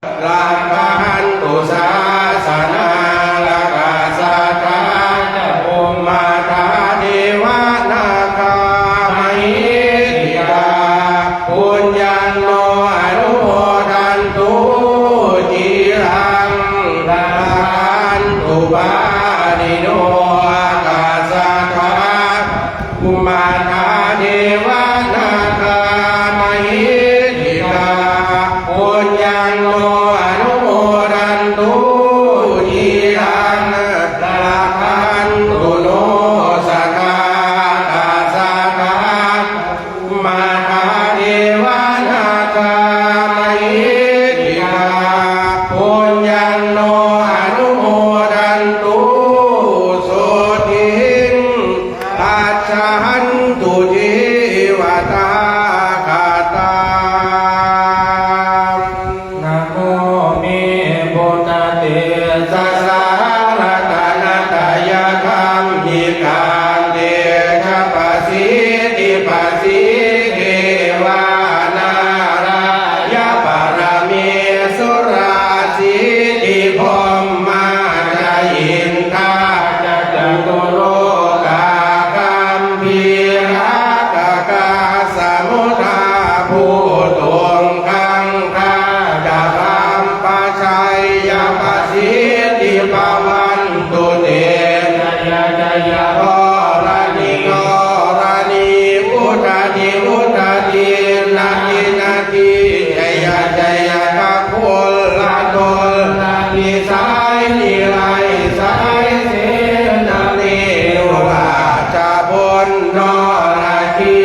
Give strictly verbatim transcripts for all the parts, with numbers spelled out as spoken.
rakkhantu sāsanaṃ. Rakkhasatthā ca bhummaṭṭhā devā nāgā mahiddhikā, puññaṃ no anumodantu ciraṃ rakkhantu pāṇino. Rakkhasatthā bhummaṭṭhā devā nāgā mahiddhikā, puññaṃ no anumodantu ciraṃ rakkhantu no sadā. Rakkhasatthā bhummaṭṭhā devā nāgā mahiddhikā, puññaṃ no anumodantu sotthiṃ gacchantu cīvitamatthaṃ. Namo me buddhatejasā ratanattayadhammikā, tejapasiddhi pasiddhi devā nārāyaparamesurā, siddhibrahmā ca indā ca catulokā gambhīrakkhakā, samuddā bhūtuṃ gaṅgā ca pā jayapasiddhi bhavantu te. Jaya jaya dharaṇi dharaṇī udadhi udadhī nadi nadī, jaya jaya gaganalatanalanisai nirayasai senarī nirāja bhuṇṇo rājī,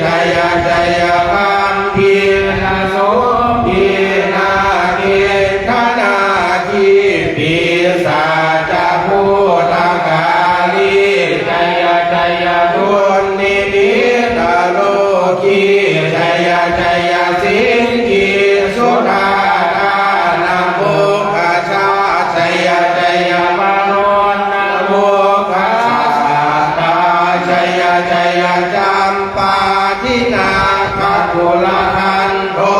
jaya jaya gambhīra sombhī nāgendanāgī pisāca bhūtakālī, jaya jaya dunnimittarogī, jaya jaya siṅgī sudādānamukhajā, jaya jaya varuṇamukhasātrā, jaya jaya cam pādināgakulagaṇṭho,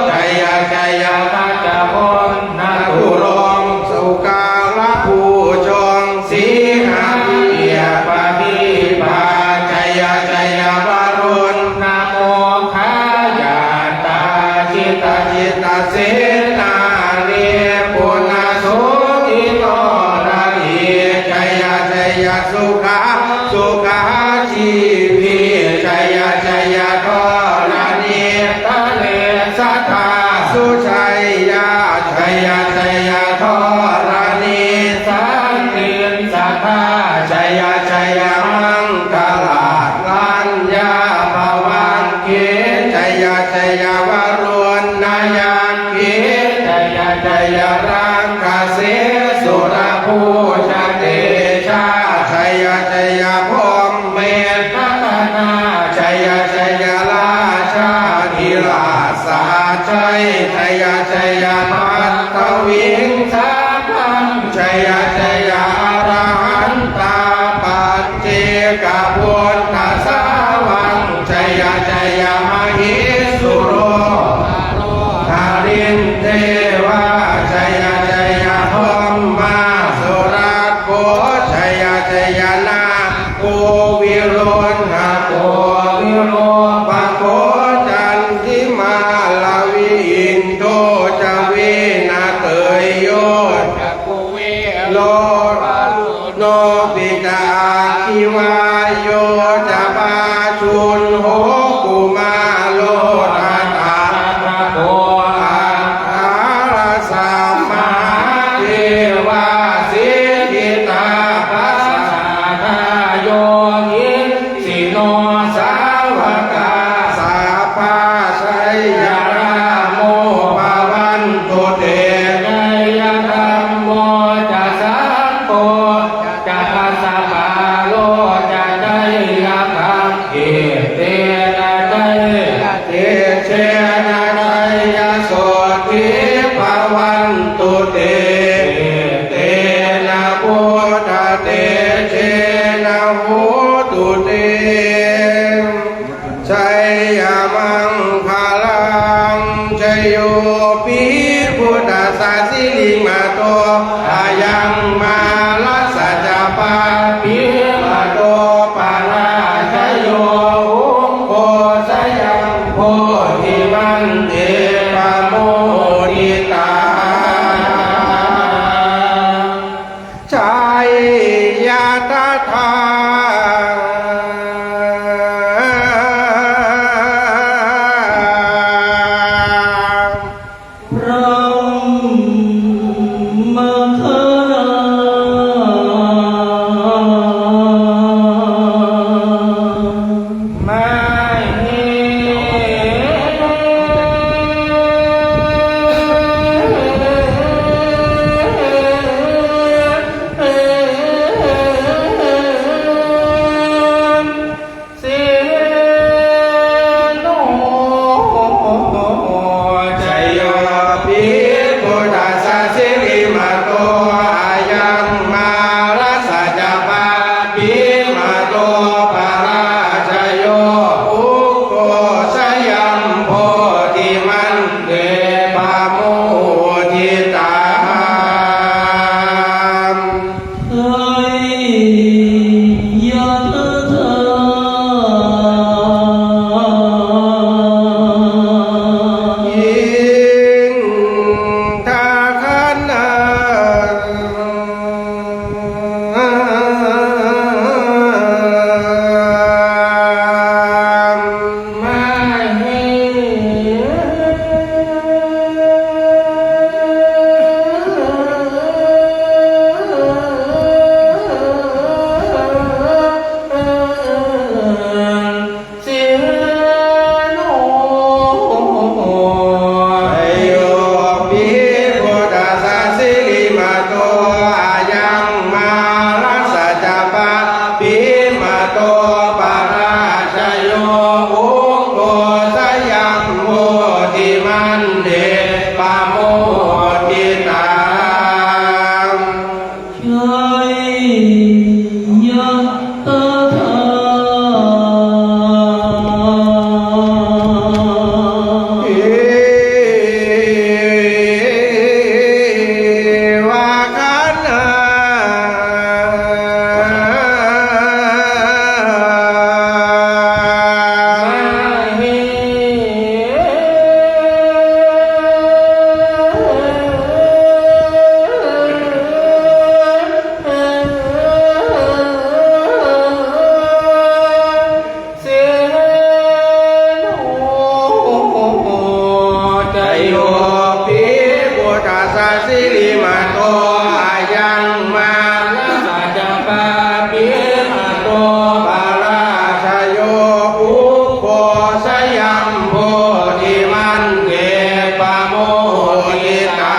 jaya jaya gajagaṇaturaṅga sukarabhujaṅga sīhabyagghadīpā, jaya jaya varuṇamukhayātrā, jita jita senārī puna suddhi naradī, jaya jaya sukhā sukhā jīvī, jaya jaya dharaṇītale sadā sujayyā, jaya jaya dharaṇī santin sadā, jaya jaya maṅkarāj raññā bhavagge, jaya jaya varuṇayakkhe, jaya jaya rakkhase surabhujatejā, jaya jaya brahmendagaṇā, jaya jaya rājādhirāja sājjaya, jaya jaya paṭhaviṃ sabbaṃ, jaya jaya arahantā paccekabuddhasāvaṃ, jaya jaya mahesuro harindevā, jaya jaya brahmā surakkho, jaya jaya nā go viruḷhako virūpakkho candimā ravi indo ca venateyyo ca kuvero varuṇopi ca aggi vāyo ca pājuṇho kumāro dhataraṭṭhako aṭṭhārasa mahādevā siddhitāpasa- -sādā yogi- -ssino sāvakā sabbā jayarāmo bhavantu te. Jayadhammo ca saṅgho ca dasapālo ca jayaggaṃ etena jayatejena jayasotthī bhavantu te. Etena buddhatejena hotu te jayamaṅgalaṃ. Jayo pi buddhassa Ayaṃ mārassa ca pāpimato parājayo, ugghosayaṃ bodhimaṇḍe pamoditā. Jayatadā brahmagaṇā mahesā. Seno jayo pi buddhassa sirīmato ayaṃ mārassa ca pāpimato parājayo, ugghosayaṃ bodhimaṇḍe pamoditā. Jayatadā indagaṇā mahesā. Seno jayo pi buddhassa sirīmato ayaṃ mārassa ca pāpimato parājayo, ugghosayaṃ bodhimaṇḍe pamoditā. Jayatadā devagaṇā Seno jayo pi buddhassa sirīmato ayaṃ mārassa ca pāpimato parājayo, ugghosayaṃ bodhimaṇḍe pamoditā.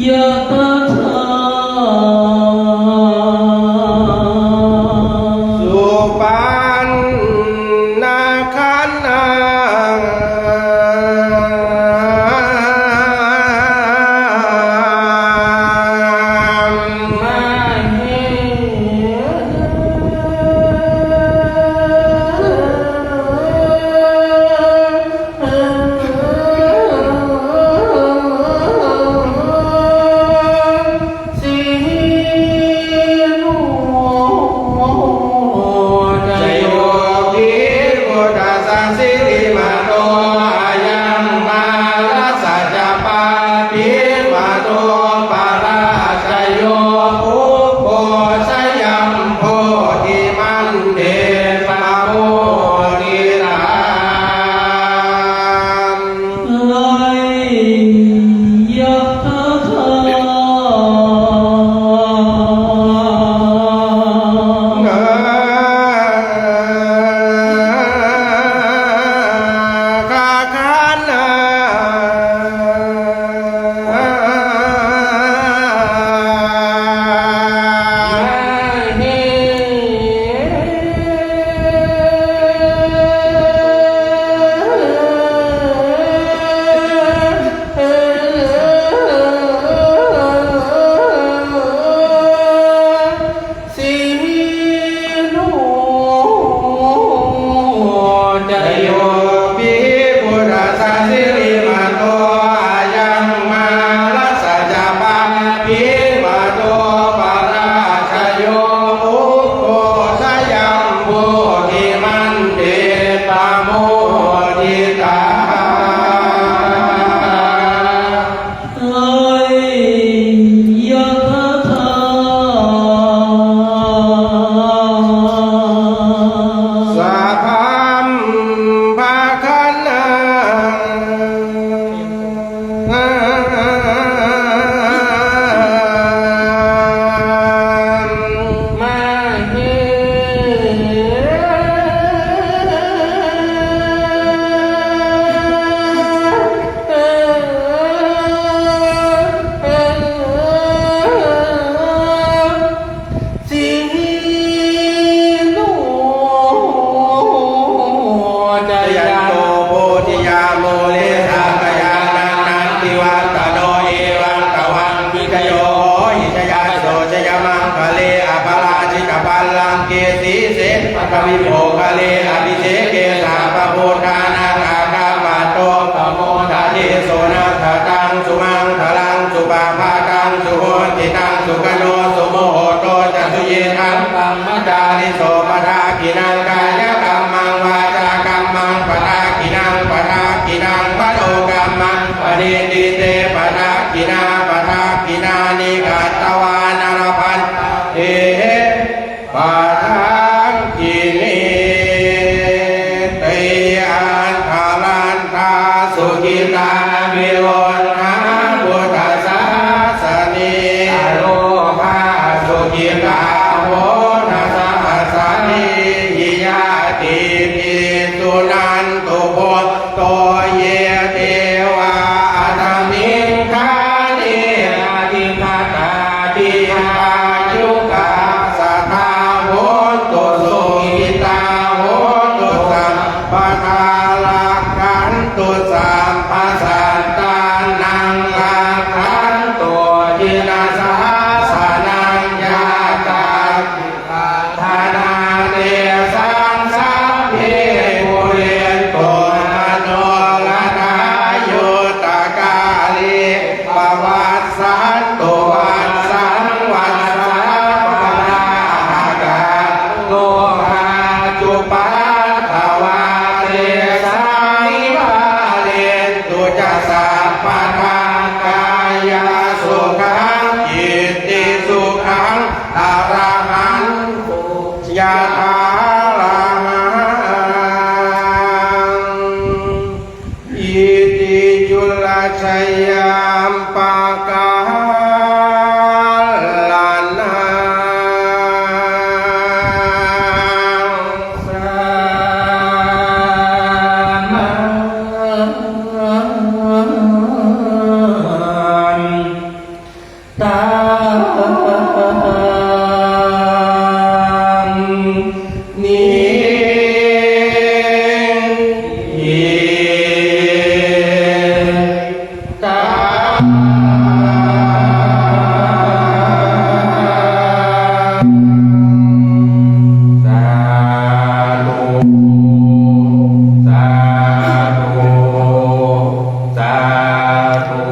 Jayatadā supaṇṇagaṇā Iti te padakkhiṇā padakkhiṇāni katvāna labhantatthe padakkhiṇe. Te atthaladdhā sukhitā viruḷhā buddhasāsane. Arogā sukhitā hotha saha sabbehi ñātibhi. Suṇantu bhon to ye devā asmiṃ ṭhāne adhigatā dīghāyukā sadā hontu sukhitā hontu sabbadā rakkhantu sabbasattānaṃ rakkhantu jinasāsanaṃ yā kāci patthanā tesaṃ sabbe pūrentu manorathā yuttakāle pavassantu vassaṃ vassā valāhakā rogā cupaddavā tesaṃ nivārentu ca sabbadā kāyasukhaṃ cittisukhaṃ arahantu yathārahaṃ. Iti cula jayam pakaraṇaṃ sāma Sādhu, sādhu, sādhu.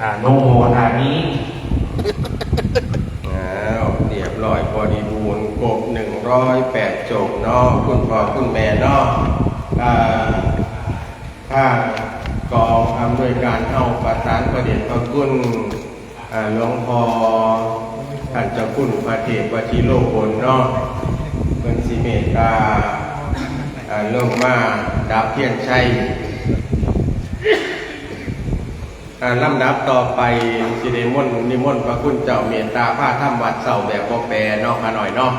อนุโมทามิ อ้าว เรียบร้อยบริบูรณ์ครบหนึ่งร้อยแปดจบเนาะ คุณพ่อคุณแม่เนาะ อ่า ทางกองอำนวยการเฮาประสานพระเดชพระคุณ อ่า หลวงพ่อท่านเจ้าคุณพระเทพวชิโรบลเนาะ เพิ่นสิเมตตา อ่า ลงมาดับเทียนชัย อ่า ลำดับต่อไปสิได้มนต์นิมนต์พระคุณเจ้าเมตตาพาทำวัดเช้าแบบบ่แปรเนาะ ข้าน้อยเนาะ